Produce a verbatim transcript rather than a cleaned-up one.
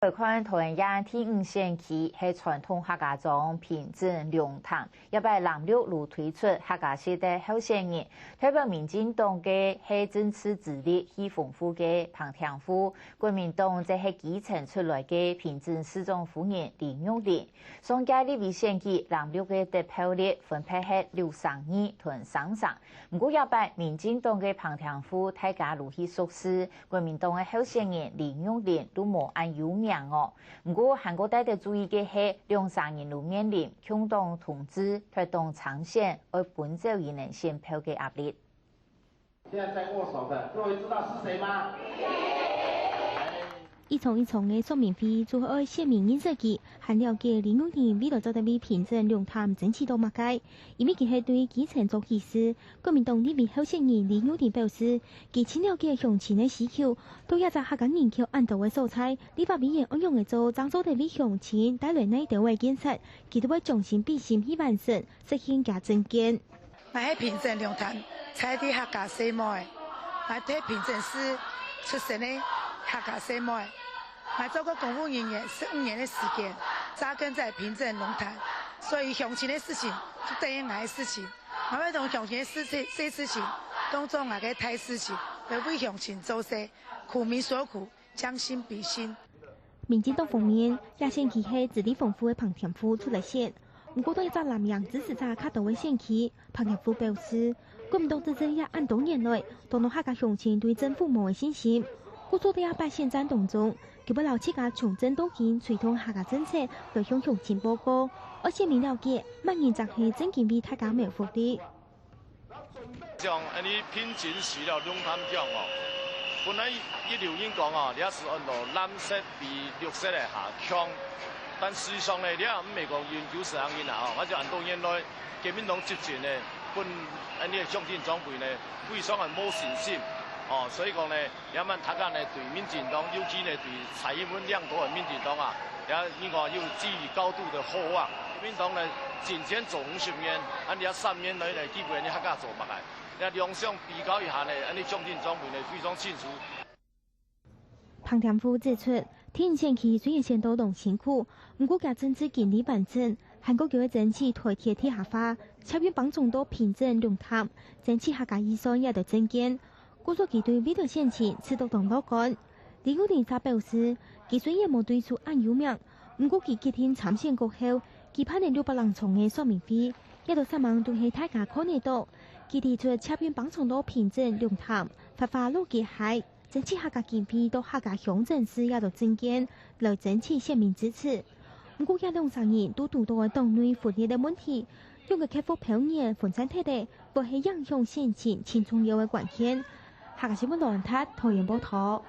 來看桃園第五選區係傳統客家庄平鎮龍潭，這擺藍綠都推出客家籍个候選人，代表民進黨个係政治資歷較豐富个彭定富，國民黨則係基層出來个平鎮市長夫人李玉玲。上屆立委選舉藍綠个得票率分別係六成二同三成，毋過這擺民進黨个彭定富大家都較熟識， 國民黨个候選人李玉玲都無恁有名哦。毋過還過值得注意个係，兩儕人都面臨共黨統治、脫黨參選，愛分走人等選票个壓力。現在在握手的，各位知道是誰嗎？一場一場个說明會，主要愛選民認識佢，還了解李玉玲未來做得為平鎮龍潭爭取到麼个，因為佢係對基層做起事， 國民黨立委候選人李玉玲表示，佢盡了解鄉親个需求，到這隻客家人口恁多个所在，立法委員愛仰仔做，正做得為鄉親帶來哪兜个建設，佢都會將心比心去完成，實現厥政見。𠊎係平鎮龍潭在地客家細妹，𠊎係平鎮市出生个客家細妹。 𠊎做過公務人員十五年个時間，扎根在平鎮龍潭，所以鄉親个事情就等於𠊎个事情。𠊎會當鄉親个事情、細事情，當做𠊎个大事情，來為鄉親做事，苦民所苦，將心比心。民進黨方面，這選區係資歷豐富个彭定富出來選，毋過對這隻藍營支持者較多个選區， 彭定富表示，國民黨執政這恁多年來，當多客家鄉親對政府無个信心。故所在這擺選戰當中，佢會摎自家從政到今推動客家政策來向鄉親報告，愛選民了解，麼人正係正經為大家謀福利。像恁呢平鎮市了龍潭鄉哦，本來一流人講哦，這係安到藍色比綠色个較強，但事實上呢，這毋係講永久實行个啊吼，𠊎就恁多年來 國民黨執政呢，分恁呢个鄉親長輩呢，非常个無信心。哦，所以講呢，這滿大家呢對民進黨，尤其呢對蔡英文領導个民進黨啊，也應該有寄予高度的厚望。國民黨呢，進前做五十年，恁呢三年內呢，基本上客家做麼个？這兩相比較一下呢，恁呢鄉親長輩呢非常清楚。 彭定富指出，第五選區雖然選到當辛苦，毋過厥政治經歷完整，還過佢會爭取台鐵地下化，捷運枋廠到平鎮龍潭，爭取客家預算這兜政見。故所佢對未來選情試著當樂觀。李玉玲則表示，佢雖然無對此恁有名，毋過佢決定參選過後，舉辦个六百零場个說明會，這兜煞猛都係大家看得著。佢提出捷運枋廠到平鎮龍潭，發花路基海， 爭取客家經費到客家鄉鎮市這兜政見來爭取選民支持。毋過這兩儕人都堵著个黨內分裂个問題，仰仔克服票源分散忒个，會係影響選情盡重要个關鍵。客家新聞羅安達，桃園報導。